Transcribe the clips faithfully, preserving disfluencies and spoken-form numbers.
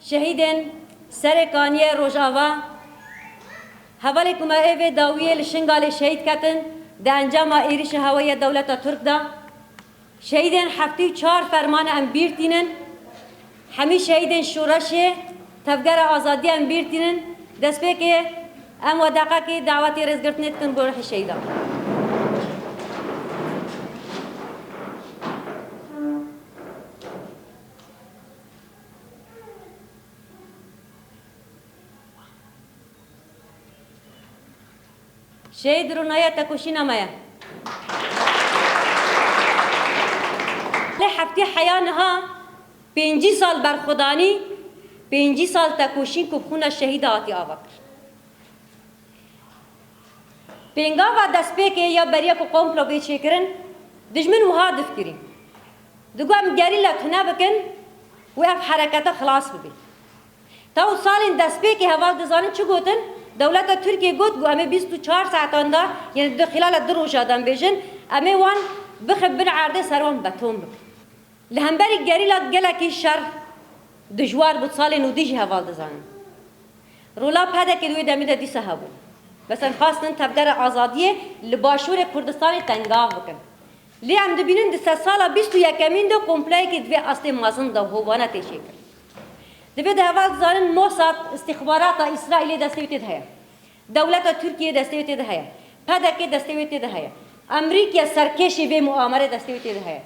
Şehîdên Serê Kaniyê Rojava, hevalê ku me ê vê dawiyê li Şingalê şehîd ketin, di encama êrişa hewayî ya dewleta Tirk de. Şehîdên heftê û çar fermanê em bîr tînin. Hemî şehîdên şoreşê Tevgera Azadiyê em bîr tînin. Destpêkê em we deqekê dawetê rêzgirtinê dikin bo ruhê şehîdan. Şehîd rûnaya tekoşîna me ye. Lê heftê heya niha pêncî sal berxwedanî, pêncî sal tekoşîn ku bi xûna şehîda hatî ava kir. Pêngava destpêkê ya beriya ku komplo bê çêkirin, dijmin wiha difikirî. Digot em gerîla tune bikin û ev herekete xilas bibe. Taw salên destpêkê heval dizanin çi gotin? Dewleta Tirkiyê got ku em ê bîst û çar saetan de, yani di xilala du roja de em bêjin, em ê wan bixin bin erdê ser wan beton bikin. Li hemberî gerîla gelekî şer dijwar bû, salên û dî jî heval dizanin. Rola PDKê di wê demî de dîsa hebû. Mesela xwestin Tevgera Azadiyê li Başûrê Kurdistanê tengav bikin. Lê em dibînin di sedsala bîst û yekemîn de kompleyekê di vê astê mezin de û hovane tê çêkirin. Di vê de heval dizanin Mossad, îstîxbarata Îsraîlê destê wê tê de heye. Dewleta Tirkiyê destê wê tê de heye. PDK destê wê tê de heye. Amerîkaya serkêşî vê muamerê destê wê tê de heye.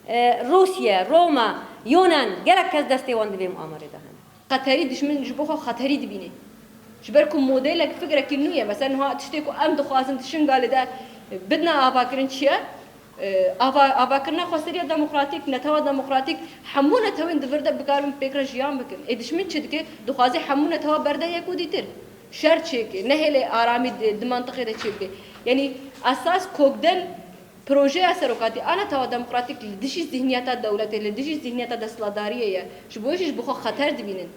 E, Rûsya, Roma, Yunan, gelek kes destê wan di vê muamerê de hene. Qeterî dijmin ji bo xwe xeterî dibîne. Ji ber ku modelek, fikrekî nû ye. Mesela niha tiştê ku em dixwazin di Şingalê de bidine avakirin çi ye? E, ava-, avakirina xweseriya demokratîk, netewa demokratîk, hemû netewên di vir de bikarin pêkre jiyan bikin. Ê dijmin çi dike? Dixwaze hemû netewa berde yek û dîtir. Şer çêke, nehêle aramî di, di mantiqê de çêbike. Yanî esas kokden projeya serokatî a netewa demokratîk li dijî zihniyeta dewletê, li dijî zihniyeta desthilatdariyê ye. Ji bo jî ji bo xwe xeter dibînin.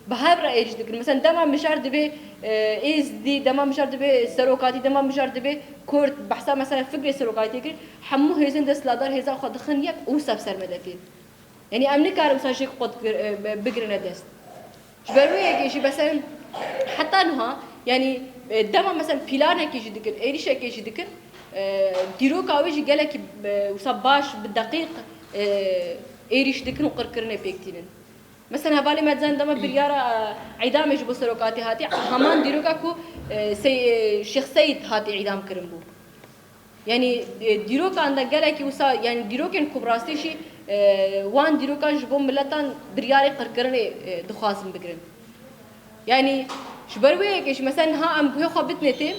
Bi hev re êrîş dikin. Mesela dema mijar dibe, e, Êzdî, dema mijar dibe serokatî, dema mijar dibe Kurd, behsa mesela fikrê serokatiyê kir, hemû hêzên desthilatdar hêza xwe dixin yek û wisa bi ser me de tê. Yanî em nikarin wisa jêk xwe dikir-, e, bigirine dest. Ji ber wê yekê jî mesela heta niha, yanî, e, dema mesela planekê jî dikin, êrîşekê jî dikin, e, dîroka wê jî gelekî, e, wisa baş, bi deqîq, e, êrîş dikin û qirkirinê pêk tînin. Mesela hevalê me dizan dema biryara, e, îdamê ji bo serokatî hatî, heman dîroka ku, e, Sey-, e, Şêx Seyîd hatî îdam kirin bû. Yanî, e, dîrokan de gelekî wisa, yanî dîrokên ku bi rastî jî, e, wan dîrokan ji bo miletan biryarê qirkirinê, e, dixwazin bigirin. Yanî ji ber wê yekê jî mesela niha em guhê xwe bidinê tê,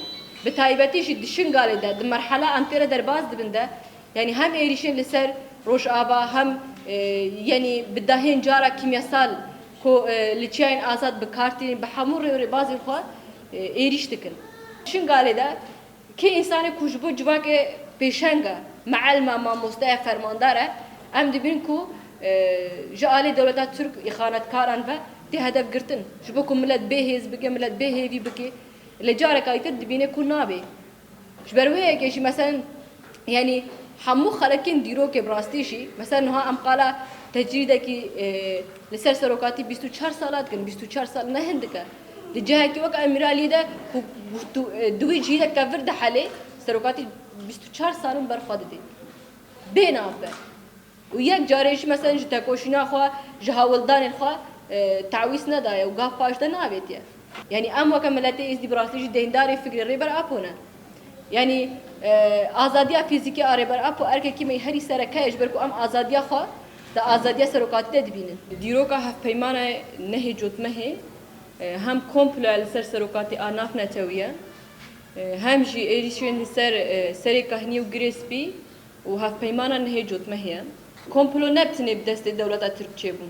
bi taybetî jî di Şingalê de, di merhela em tê re derbas dibin de, yanî hem êrîşên li ser Rojava, hem, e, yanî bi dehên cara kîmyasal ku, e, li çiyayên azad bi kar tînin, bi hemû rê û rêbazên xwe, e, êrîş dikin. Şingalê de kê însanê ku ji bo civakê pêşeng e, meelma, mamoste ye, fermandar e, em dibînin ku, e, ji alî dewleta Tirk îxanetkaran ve tê hedef girtin. Ji bo ku milet bê hêz bike, milet bê hêvî bike, lê careka dîtir dibîne ku nabê. Ji ber wê yekê jî, meselen, yanî hemû xelekên dîrokê bi rastî jî, meselen, niha em qala tecrîdekî, e, li ser serokatî bîst û çar sala dikin, bîst û çar sal ne hindik e. Di cihekî wek Emiraliyê de ku, ku tu, e, di wî cihî de kevir dihelê, serokatî bîst û çar sal in ber xwe didê. Bê nav be. Û yek carê jî, meselen, ji tekoşîna xwe, ji hewldanên xwe, e, tawîz nedaye û gav paş de navêtiye. Yanî em weke miletê Êzidî bi rastî jî deyndarê fikrê Rêber Apo ne. Yanî, e, azadiya fîzîkî a Rêber Apo erkekî me herî sereke ye, ji ber ku em azadiya xwe di azadiya serokatî de dibînin. Dîroka hevpeymana nehê cotmehê, e, hem komplo ye li ser serokatî a navnetewî ye, e, hem jî êrîşên li ser, e, Serê Kahniyê û Girê Spî, û hevpeymana nehê cotmehê ye. Komplo ne bi tenê bi destê dewleta Tirk çêbû.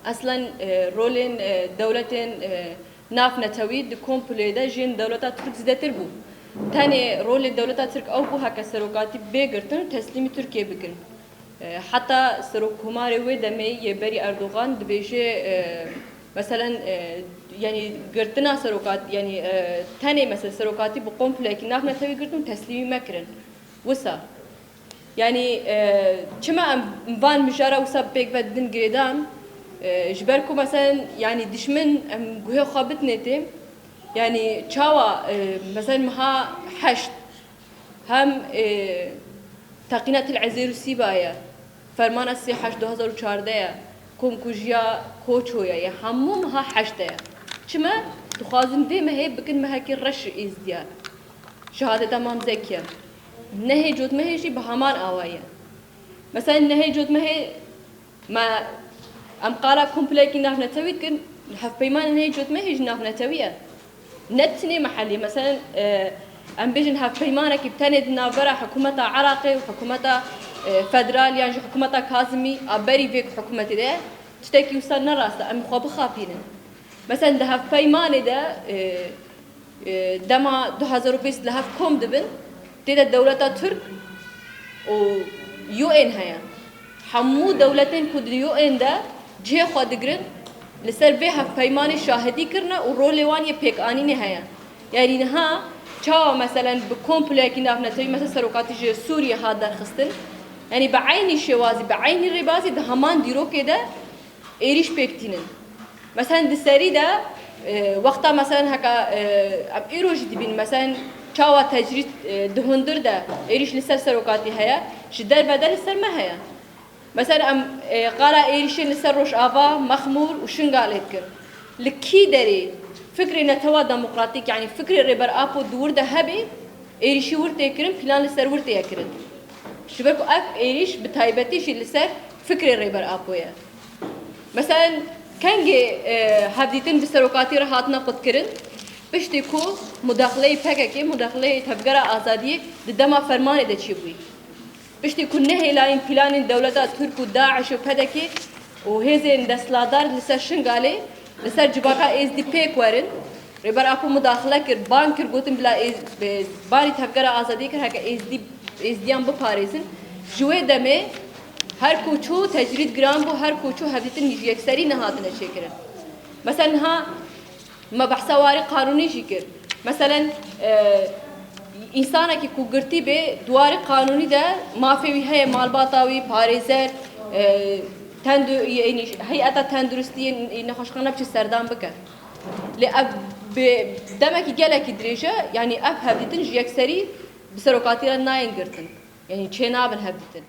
Eslen, e, rolên, e, dewletên, e, navnetewî di komployê de jên dewleta Tirk zêdetir bû. Tenê rolê dewleta Tirk ew bû heke serokatî bê girtin û teslîmî Tirkiyê bikin. E, heta serokkomarê wê demê yê berî Erdogan dibêje, e, meselen, e, yanî girtina serokat-, yanî, e, tenê mesela serokatî bi komployekî navnetewî girtin û teslîmî me kirin. Wisa. Yanî, e, çima em van mijara wisa pêk ve didin girêdan? E, ji ber ku, meselen, yanî dişmin em guhê xwe bitinê tê, yanî çawa, e, meselen, meha heşt hem, e, teqîna Til Ezêr û Sîba ye, fermana sê heşt du hezar û çardeh ye, komkujiya Koço ye, ya hemû meha heşt de ye. Çima? Dixwazin vê mehê bikin mehekî reş êzdiya. Şehadeta Mam Zekiye. Nehê Cotmehê jî bi heman awayî ye. Meselen, nehê Cotmehê me, em qala komplekî navnetewî dikin, hevpeymanên nehê Cotmehê jî navnetewî ye. Ne tinê mehellî, meselen, e, em bêjin hevpeymanekî bi tenê di navbera hikûmeta Iraqê û hikûmeta, e, federal yan jî hikûmeta Kazimî a berî vê hikûmetê de ye, tiştekî wisa ne rast e, em xwe bixapînin. Meselen, di hevpeymanê de, e, e, dema du hezar û bîst li hev kom dibin, tê de dewleta Tirk û U N heye. Hemû dewletên ku di U N de cihê xwe digirin, li ser vê hevpeymanê şahidî kirine û rolê wan yê pêkanînê heye. Yanî niha çawa, meselen, bi komployekî navnetewî, mesela serokatî ji Sûriyê hat derxistin, yanî bi eynî şêwazî, bi eynî rêbazî di heman dîrokê de êrîş pêk tînin. Meselen, di serî de, e, wexta, meselen, heka, e, em îro jî dibînin, meselen, çawa tecrîd, e, di hundir de êrîş li ser serokatî heye, ji derve de li ser me heye. Meselen, em, e, qala êrîşên li ser Rojava, Mexmûr û Şingalê dikin. Li kî derê fikrê netewa demokratîk, yanî fikrê Rêber Apo di wir de hebe, êrîşî wir tê kirin, plan li ser wir tê kirin. Ji ber ku ev êrîş bi taybetî jî li ser fikrê Rêber Apo ye. Meselen, kengê, e, hevdîtin bi serokatî re hatine qutkirin, piştî ku mudaxileyê P K K, mudaxileyê Tevgera Azadiyê di dema fermanê de çêbûyî. Piştî ku nehêlayîn planên dewleta Tirk û DAIŞ û P D K û hêzên desthilatdar li ser Şingalê, li ser civaka Êzdî pêk werin, Rêber Apo mudaxile kir, bang kir, gotin bila Êz-, bi-, barî Tevgera Azadiyê kir, heke Êzdî, Êzdiyan biparêzin. Ji wê demê her ku çû tecrîd giran bû, her ku çû hevdîtin ji yekserî nehatine çêkirin. Mesela niha me behsa warî qanûnî jî kir. Meselen, e, însanekî ku girtî bê, di warî qanûnî de mafê wî heye, malbata wî, parêzer, e, tendu-, yanî heyeta tenduristiyê nexweşxane biçe serdan bike. Lê ev bi demekî gelekî dirêj e, yanî ev hevdîtin ji yekserî bi serokatî re nayên girtin. Yanî çê nabin hevdîtin.